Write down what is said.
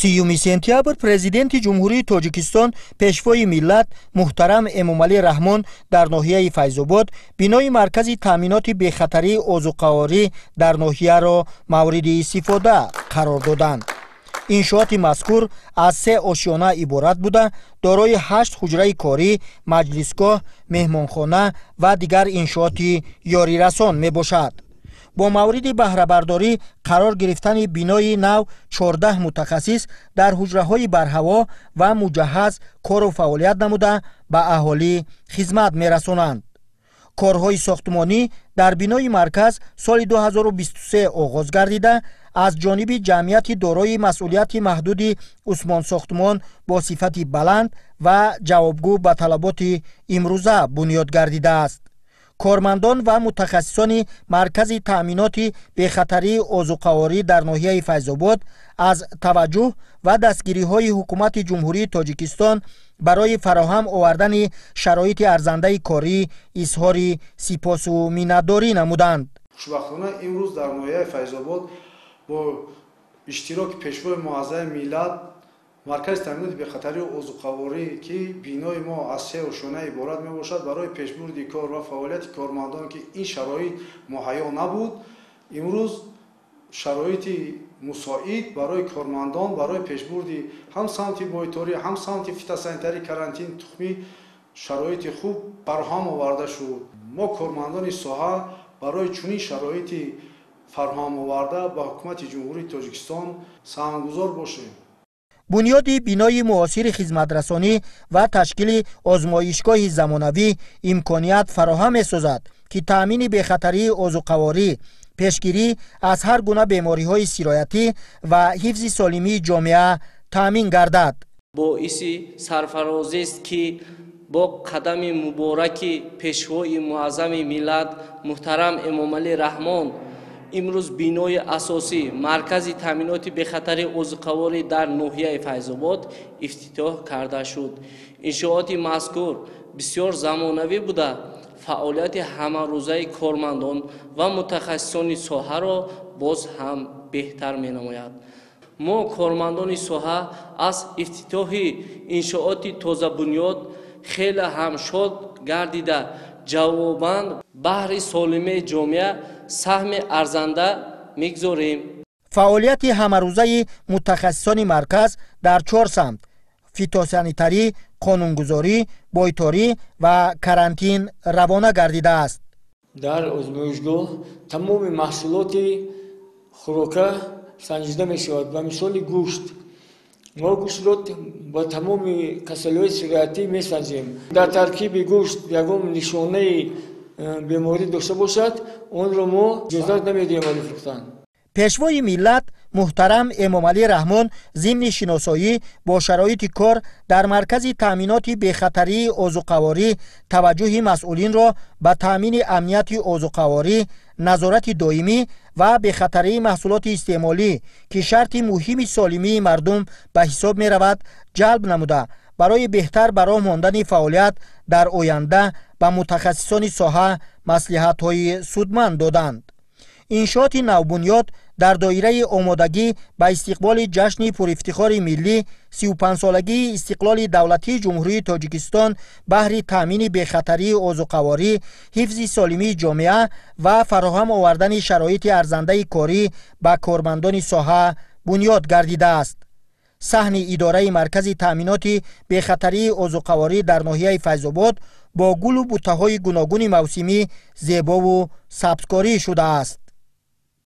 30 сентябр Президенти Ҷумҳурии Тоҷикистон, Пешвои миллат муҳтарам Эмомалӣ Раҳмон дар ноҳияи Файзобод бинои маркази таъминоти бехатарии озуқаворӣ дар ноҳияро мавриди истифода қарор доданд. Иншооти мазкур аз се ошёна иборат буда, дорои 8 ҳуҷраи корӣ, маҷлисгоҳ, меҳмонхона ва дигар иншооти ёрирасон мебошад. Бо мавриди баҳрабардорӣ қарор гирифтани бинои нав 14 мутахассис дар ҳуҷраҳои барҳаво ва муҷаҳҳаз кору фаъолият намуда, ба аҳолӣ хизмат мерасонанд. Корҳои сохтмонӣ дар бинои марказ соли 2023 оғоз гардида, аз ҷониби ҷамъияти дорои масъулияти маҳдуди Усмонсохтмон бо сифати баланд ва ҷавобгӯ ба талаботи имрӯза бунёд гардидааст. Кормандон ва мутахассисони маркази таъминоти бехатарии озуқаворӣ дар ноҳияи Файзобод аз таваҷҷӯҳ ва дастгириҳои Ҳукумати Ҷумҳурии Тоҷикистон барои фароҳам овардани шароити арзандаи корӣ изҳори сипосу миннатдорӣ намуданд. Хушбахтона, имрӯз дар ноҳияи Файзобод бо иштироки Пешвои муаззами миллат маркази таъминоти бехатарии озуқаворӣ, ки бинои мо аз се ошёна иборат мебошад, барои пешбурди кор ва фаъолияти кормандон, ки ин шароит муҳайё набуд, имрӯз шароити мусоид барои кормандон барои пешбурди ҳам самти бойторӣ, ҳам самти фитосанитарӣ, карантин тухмӣ шароити хуб барҳам оварда шуд. Мо, кормандони соҳа, барои чунин шароити фарҳам оварда ба Ҳукумати Ҷумҳурии Тоҷикистон саҳмгузор бошем. Бунёди бинои муосири хизматрасонӣ ва ташкили озмоишгоҳи замонавӣ имконият фароҳам месозад, ки таъмини бехатарии озуқаворӣ, пешгирӣ аз ҳар гуна бемориҳои сироятӣ ва ҳифзи солимии ҷомеа таъмин гардад. Боиси сарфарозист, ки бо қадами мубораки Пешвои муаззами миллат муҳтарам Эмомалӣ Раҳмон имрӯз бинои асосӣ маркази таъминоти бехатари озуқаворӣ дар ноҳияи Файзобод ифтитоҳ карда шуд. Иншооти мазкур бисёр замонавӣ буда, фаъолияти ҳамарӯзаи кормандон ва мутахассисони соҳаро боз ҳам беҳтар менамояд. Мо, кормандони соҳа, аз ифтитоҳи иншооти тозабунёд хеле ҳам шод гардида, ҷавобан баҳри солимии ҷомеа саҳми арзанда мегузорем. Фаъолияти ҳамарӯзаи мутахассисони марказ дар чор самт: фитосанитарӣ, қонунгузорӣ, бойторӣ ва карантин равона гардидааст. Дар озмоишгоҳ тамоми маҳсулоти хӯрока санҷида мешавад. Ба мисоли гӯшт, мо гӯштро ба тамоми касалиҳои сироятӣ месанҷем. Дар таркиби гӯшт ягон нишонаи беморӣ дошта бошад, онро мо иҷозат намедиҳем барои фурӯхтан. Пешвои миллат муҳтарам Эмомалӣ Раҳмон зимни шиносоӣ бо шароити кор дар маркази таъминоти бехатарии озуқаворӣ таваҷҷӯҳи масъулинро ба таъмини амнияти озуқаворӣ, назорати доимӣ ва бехатарии маҳсулоти истеъмолӣ, ки шарти муҳими солимии мардум ба ҳисоб меравад, ҷалб намуда, барои беҳтар ба роҳ мондани фаъолият дар оянда ба мутахассисони соҳа маслиҳатҳои судманд доданд. Иншооти навбунёд дар доираи омодагӣ ба истиқболи ҷашни пурифтихори миллӣ, 35-солагии истиқлоли давлатии Ҷумҳурии Тоҷикистон, баҳри таъмини бехатарии озуқаворӣ, ҳифзи солимии ҷомеа ва фароҳам овардани шароити арзандаи корӣ ба кормандони соҳа бунёд гардидааст. Саҳни идораи маркази таъминоти бехатарии озуқаворӣ дар ноҳияи Файзобод бо гулу буттаҳои гуногуни мавсимӣ зебову сабзкорӣ шудааст.